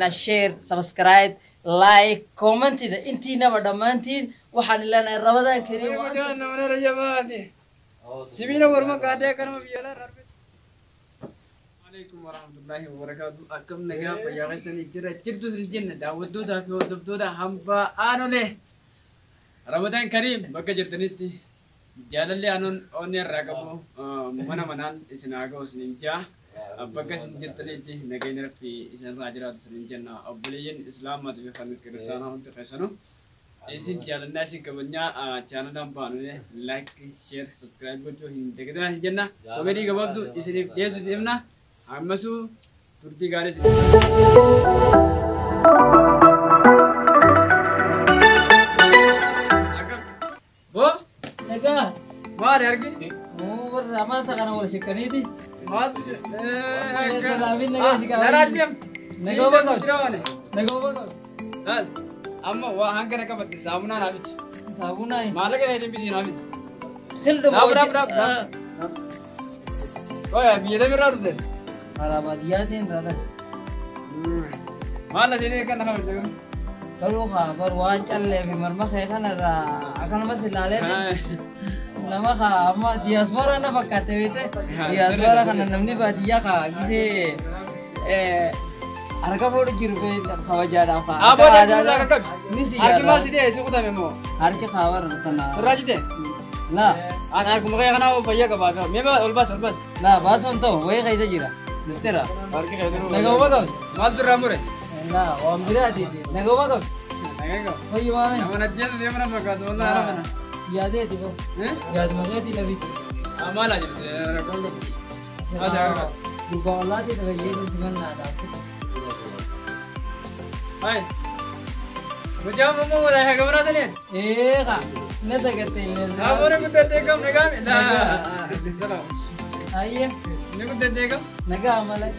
Share, subscribe, like, commentida intiinaba dhammaantiin waxaan leenahay Ramadaan Kariim wa antum. Sibiila warma qaadee akkanuma biyya alaa irraa Alaikum warahmatullahi wabarakatuh. Akkam nagaa fayyaa keessanii jira jirtu isin jenna daawwattootaa fi hordoftoota hambaa Aanolee. Ramadaan Kariim bakka jirtanitti jaalalli aanoon onnee irraa qabu mana manaan isin haa ga'u isiniin jaa. Bakka isin jirtanitti nageenya Rabbii isinirraa jiraatu isiniin jenna. Obboleeyyiin Islaamaatii fi kan Kiristaanaa hundi keessanuu isin jaalannaa isin kabajnaa chaanala hambaa Aanolee like, share, subscribe gochuu hin dagatinaa isin jenna. Komedii gabaabduu isiniif dhiyeessu deemna. Ammasuu turtii gaarii isin. Akkam? Boo? Nagaa. Maali argi? Warra amaanta kana wal shakkaniiti. Maaltu si? Talaafin nagaa si qaba. Naraa deem. Nagaa Siisa bakka. jira waan. Nagaa bakka. Laal. Amma waa hanga na qabatte saamunaa naaf iti. Saabunaa. Maallaqa keetiin bitii naaf iti. Khildu. Dhaab dhaab dhaab dhaab. Oya biyya lamirraa dhufte. Karaa baadiyyaatiin rara. Maal asii kan na qabatte kun? Garuu haa bar waan callee fi marma kee kanarraa akkanumas ilaaleeti. Nama haa amma diyaaspoora na fakkaate beekte. Diyaaspoora kana namni baadiyyaa haa gisee harka fuudhu jiru kabajaadhaaf haa. Aboo deemtuu irraa qaqqabi. Ni si Harki maal si jaarraa. ta'e si kutame immoo? Harki haa bara tana. Sirraa jite? Laa An harkuma kee kanaa fayyaa qabaata. Mee ol baas ol baas. laa baasuun ta'u wayii keessa jira. Mistera. Harki kee duruu. Nagawwa qabdi. Maaltu irraa mure? Laa waan biraatiiti. Nagawwa qabdi. Nagaa qaba. Fayyumaame. Nama najjeetu deema na fakkaatu wallah haala kana. Yaadeeti ko. Yaaduma keetii lafi. Maal haa jirtu rakkoon qabu. Maal haa qabu? Gurbaa ollaatii dhabayyeetiin simannaadhaaf. Hai. Mucaan immoo walaa hagamanaa saniin. Eeqa. Na dagatte illee. Aboo ni guddatee kam nagaa mi? Laa. Ayyee. Ni guddatee kam? Nagaa malee.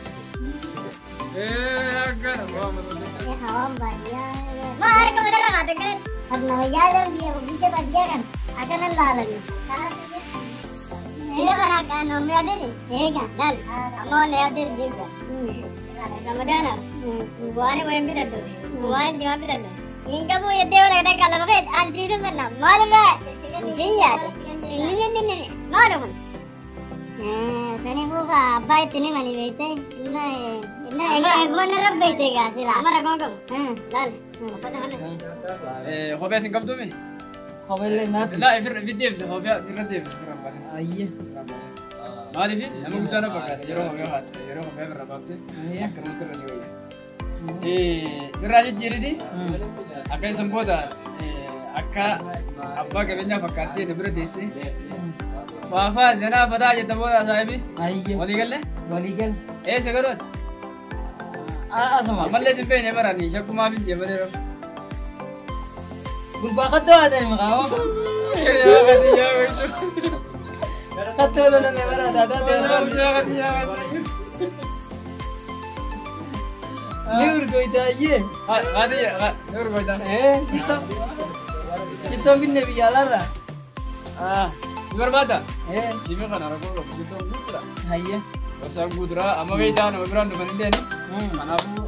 Akkana waa malee. Hawaan baadiyyaa. Ma harka matarra qaate akkanatti. Adna wayyaa biyya bisa baadiyyaa kan akkana laalani. Biyya kana kan omni adeeti. Eega laal amma onni adeeti jibba. Ramadaanaaf waan wayin bitadhu waan jimaa bitadhu. Hin qabu jettee waan akka lafa fees an siif hin fanna maalirraa sin yaade. Inni inni inni maali kun? Saniifuu abbaa itti himani beekte. Eeguma narra beekte gaa sila. Amma rakkoon qabu. Laal uffata kanas. Kophee isin qabduumi? Kopheellee naaf. Laa ifirra ifit deebise kophee ifirra deebise ifirra baasin. Ayyee. Maaliif nama guddaa na fakkaata yeroo kophee haatte yeroo kophee ifirra baafte Ayyee. akkanumatti irra si wayya. Irraa jijjiiriti akka isin booda akka abbaa qabeenyaa fakkaattee nu bira teesse. Faafaa zenaa fataa jetta booda saahibi. Ayyee. Walii galle? Walii gal. Eessa galuuti? Asuma. Ammallee isin beekne barani shakkumaaf hin jeemadee rafu. Gurbaa qattoo haatani maqaa. Qattoo lolame bara taataa ta'e. Ni urgoyta ayyee. Kitoo. Kitoo binne biyya alaarraa. Barbaada? Siima kana rakkoo qabu jidduun guutuudha. Ayyee. Gorsaan guutuudha. Amma beektaa nama biraan dhufan illee kanaafuu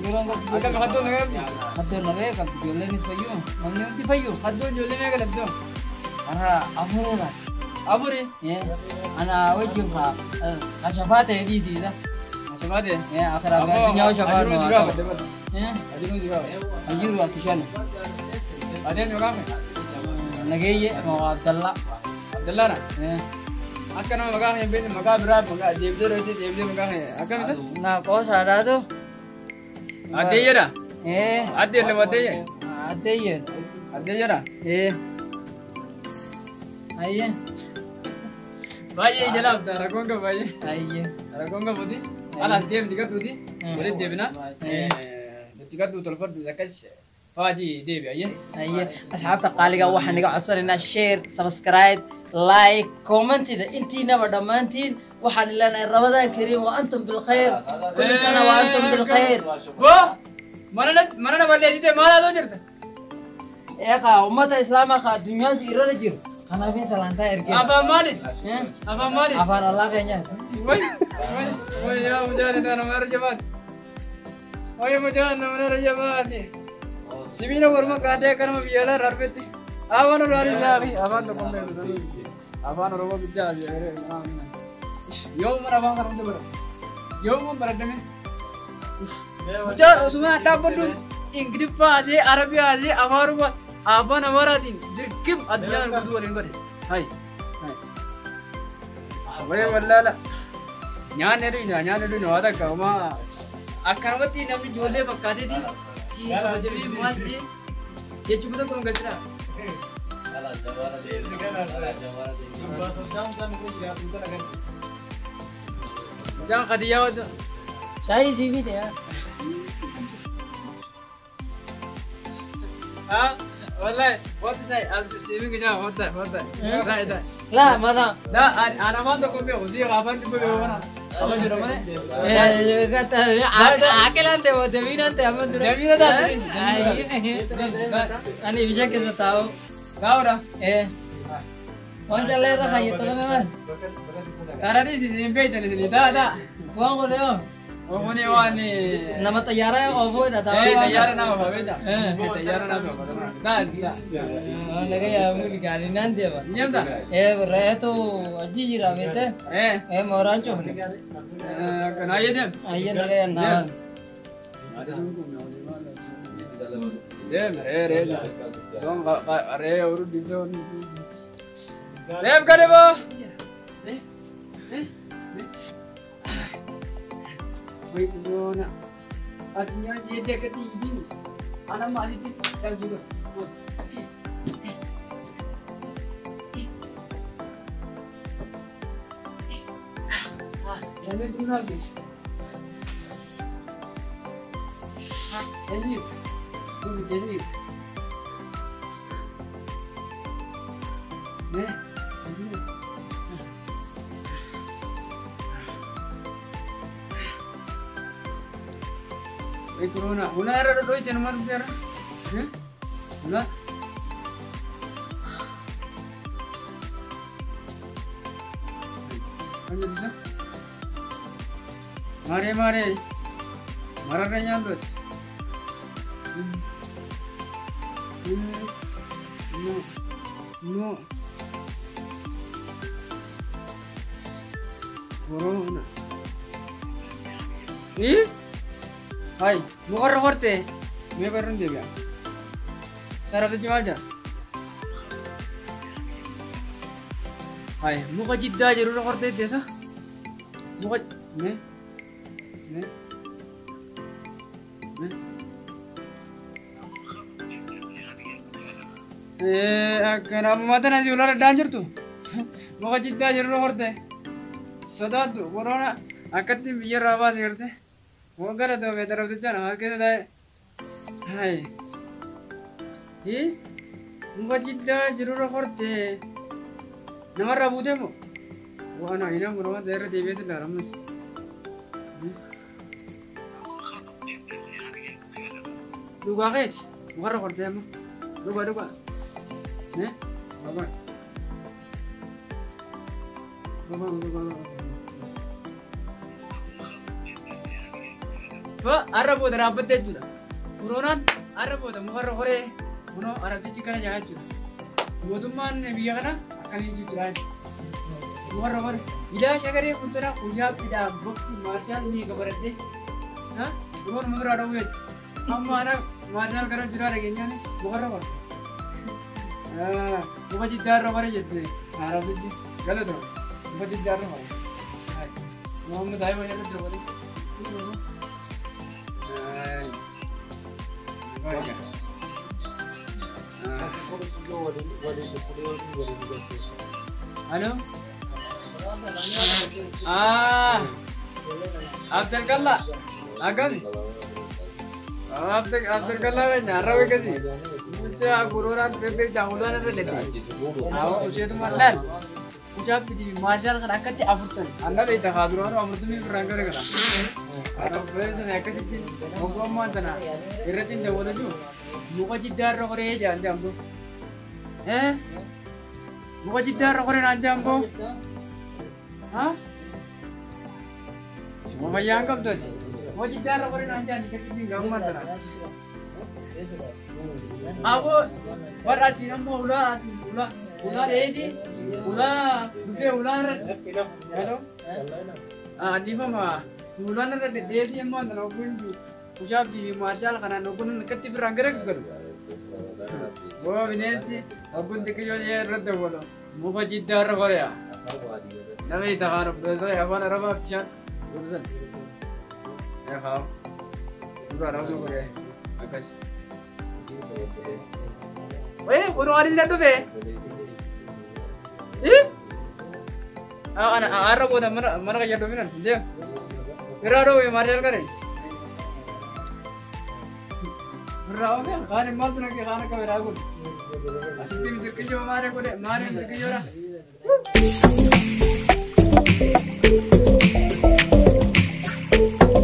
Yeroon qabdu. Akkami hattoon nagaa qabdi? Hattoon nagaa qabdi. Ijoolleenis fayyu. Namni hundi fayyu. Hattoon ijoollee meeqa labdoo? Karaa afureera. Afuri? Ana wajjin haa hashafaa ta'e dhiisiisa. Hashafaa ta'e? Akiraa fi addunyaa shafaa nu haa ta'u. Ajiruun si gaafa. Ajiru ati shanu. Adeen yoo gaafa? Nageeyye moo Abdallaa. Abdallaadha? Akka nama maqaa hin beekne maqaa biraa maqaa deebitee dhoyitee deebitee maqaa hin akkam isa? Na qoosaadhaatu. Addeeyyeedha? Addee lama addeeyye? Addeeyye. Addeeyyeedha? Ayyee. Baay'ee ija laafta rakkoon qabu baay'ee. Ayyee. Rakkoon qabuuti. Alaas deemti gadhuuti. Walitti deebina. Itti gadhuu tolfadhu akkas faajii deebi ayyee. Ayyee. Asxaabta qaaliga waxaan iga codsanaynaa share, subscribe, like, commentida intiinaba dhammaantiin waxaan ileenahay Ramadaan Kariim wa antum bilkhayr. Kulli sana wa antum bilkhayr. Boo! Mana na balleessite maal haasoo jirta? Eeqa ummata islaamaa ka addunyaa irra jiru. Kanaafin salaantaa ergee. Afaan maaliiti? Afaan maaliiti? Afaan Allah keenyaas. Way way way yaa mucaan nama irra jabaate. Oye mucaan nama rajabaati. Sibiila morma kaatee akkanuma biyya alaa irraa dhufetti. Afaan Oromoo isaa fi afaan tokko hin beeku. Afaan Oromoo bichaa yoo mana afaan kana hunda bara. Yoo baradame. Mucaan osuma dhaabbadhu Ingiliffaa asee Arabiyaa asee afaan afaan Amaaraatiin dirqim addunyaa kana guutuu waliin godhe. Hai. Waye wallaala. Nyaanni dhuyna nyaanni dhuyna waa takka homaa akkanumatti namni ijoollee fakkaateeti si kabajamee maal jee jechuun tokko nu gasira. Mucaan Khadijaa wajjin. Shaayii sii bite yaa. Ah, wallahi, wanta ta'i, as siibin gijaa, wanta, wanta, ta'i, ta'i. Laa mana. La, ana afaan tokko hin beeku, si afaan dhibba beeku kana. Afaan jedhu malee. Aaqilaan ta'e damiinaan ta'e amma dura. Damiina taate. Ani bishaan keessa taa'u. Taa'uudha. Waan callee irra kaayyattu kana maal? Taaranii isin hin beektan isin taa taa. Waan kun yoo Kuni waan nama xayyaara oofuudha taa'u. Xayyaara nama ofa beekta. Xayyaara nama ofa. Taa taa. Laga yaa'u gaarii naan deema. Nyaamta. Re'eetu achi jira beekte. Mooraan cufne. Kan ayyee deem. Ayyee laga yaa'u. Deem ree ree. Don ree oru dibdoo. Deem kadebo. Wait bona. Addunyaa jecha akkatti hiitiin ana amma asitti cabsii godhu. Namni duunaa geesse. Eenyuutu? Kun eenyuutu? Mee? Eenyuutu? Corona, una era doi janman bicara, una. Mare mare, mara nyan dot. No, no. Corona. Ih? Hai, mukarra korte, mee barruun deebi'a. Sararri maal jira? Hai, muka jiddaa jirurra kortee teessa. Muka mee mee mee. Akkana ammaa tana si ulara dhaan jirtu. Muka jiddaa jirurra korte. Sodaattu corona akkatti biyyarraa baase garte. Mogala to me taraf jana mas keessa taa'e. Hai. Hi? Muka jiddaa jirurra korte. Namarraa buutee moo? Waan ayinaan kun waan ta'e irra deebi'eetu ilaala ammas. Dhugaa keeti. Mukarra kortee amma. Dhugaa dhugaa. Baba. Baba baba baba. Fa arra booda dhaabbattee jechuudha. Koronaan arra booda mukarra koree kunoo arabtichi kana jaa jechuudha. Mootummaan biyya kana akkana jechuu jira jechuudha. Mukarra koree ilaa shagaree fuuldura guyyaa bidhaan bokki maarshaal ni gabaradhee kuroon biraa dhowwu jechuudha. Amma ana maarshaal gara jiraa dhageenyaan mukarra koree. Muka jiddaa irra koree jette arabtichi galatoo muka jiddaa irra koree. Muhammad Ayyuma jalatti koree. Halo? Ah, Abdul Kalla, agam? Abdul Kalla nyara we kasi. Mucha corona pepe jahulan irra lete. Awo uche tu malal. Mucha pidi marshal kan akkatti afurtan. Anna beekta khaduraan afurtumi birraan gara gara. Arabbeessa akkasitti ogummaan tana irratti hin daawwataju muka jiddaa irra koree jaan jaambu. Muka jiddaa irra koree naan jaambu. Haa? Fayyaan qabdooti. Hojii daarra qorii naan jaani akkasitti gaamma tana. Aboo warra asiin ammoo ulaa asiin ulaa ulaa dheedhi ulaa dhufee ulaa irra. Hello. Dhiifama ulaan irra dheedhi ammoo tana ogguun kushaa fi maarshaal kanaan ogguun akkatti biraan gara galu. Boo bineensi ogguun xiqqoo irra dawwalu muka jiddaa irra qoreya. Nama itti afaan obboleessa afaan arabaa bishaan gorsan. Eegaa duraan hawwatu qoree akkas. Wee kun waan isin dhufe. Ana arra booda mana kayya dhufinan deem. Irraa dhoowwe maarshaal kare. Irraa oome kaan maaltu naqee kaan akka biraa kun. Asitti misirkiyyoo maaree godhe maaree misirkiyyoodha.